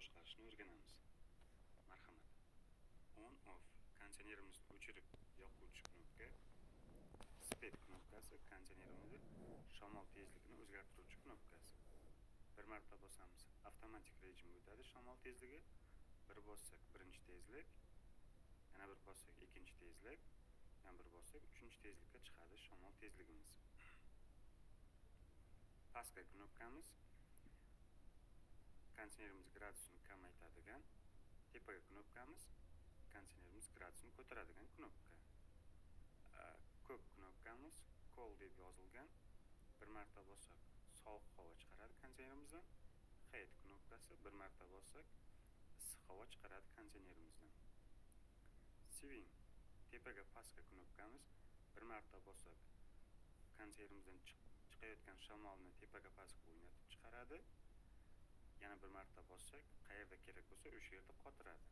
Boshqarishni o'rganamiz. Marhamat. On off konditsionerimizni o'chirib yoquvchi knopka, speed knopkasi konditsionerimizni shamol tezligini o'zgartiruvchi knopkasi. Bir marta bosamiz, avtomatik rejimga o'tadi shamol tezligi. Bir bossak, birinchi tezlik, yana bir bossak, ikkinchi tezlik, yana bir bossak, uchinchi tezlikka chiqadi shamol tezligimiz. Pastki knopkamiz konditsionerimiz gradusini kamaytiradigan, tepaga knopkamiz konditsionerimiz gradusini ko'taradigan knopka. Ko'k knopkamiz cool deb yozilgan. Bir marta bossak, sovuq havo chiqaradi konditsionerimizdan. Heat knopkasi, bir marta bossak, issiq havo chiqaradi konditsionerimizdan. Swing tepaga pastga knopkamiz, bir marta bossak, konditsionerimizdan chiqayotgan shamolni tepaga pastga o'ynatib chiqaradi. Yana bir marta bossak, qayerda kerak bo'lsa, o'sha yerda qotiradi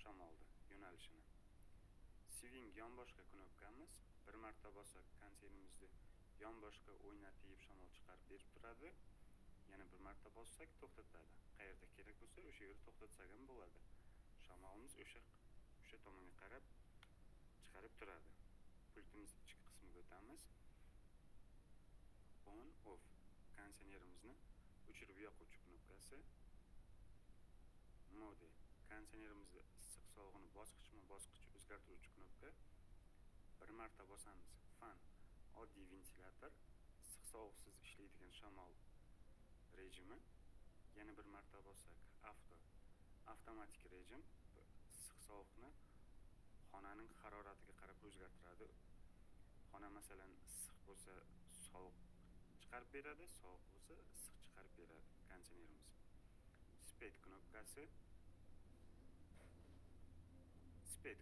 shamolni yo'nalishini. Swing yonboshga knopkamiz, bir marta bossak, konditsionerimizni yonboshga o'ynatib shamol chiqarib berib turadi. Yana bir marta bossak, to'xtatadi. Qayerda kerak bo'lsa, o'sha yerda to'xtatsak ham bo'ladi. Shamolimiz o'sha tomonga qarab chiqarib turadi. Pultimiz ichki qismiga o'tamiz. On off konditsionerimizni o'chirib yoquvchi knopkasi. Mode konditsionerimizni issiq sovug'ini bosqichma bosqich o'zgartiruvchi knopka. Bir marta bosamiz, fan oddiy ventilyator, issiq sovuqsiz ishlaydigan shamol rejimi. Yana bir marta bossak, avto avtomatik rejim, issiq sovuqni xonaning haroratiga qarab o'zgartiradi. Xona, masalan, issiq bo'lsa, sovuq chiqarib beradi, sovuq bo'lsa, issiq chiqarib beradi konditsionerimiz. Speed knopkasi, speed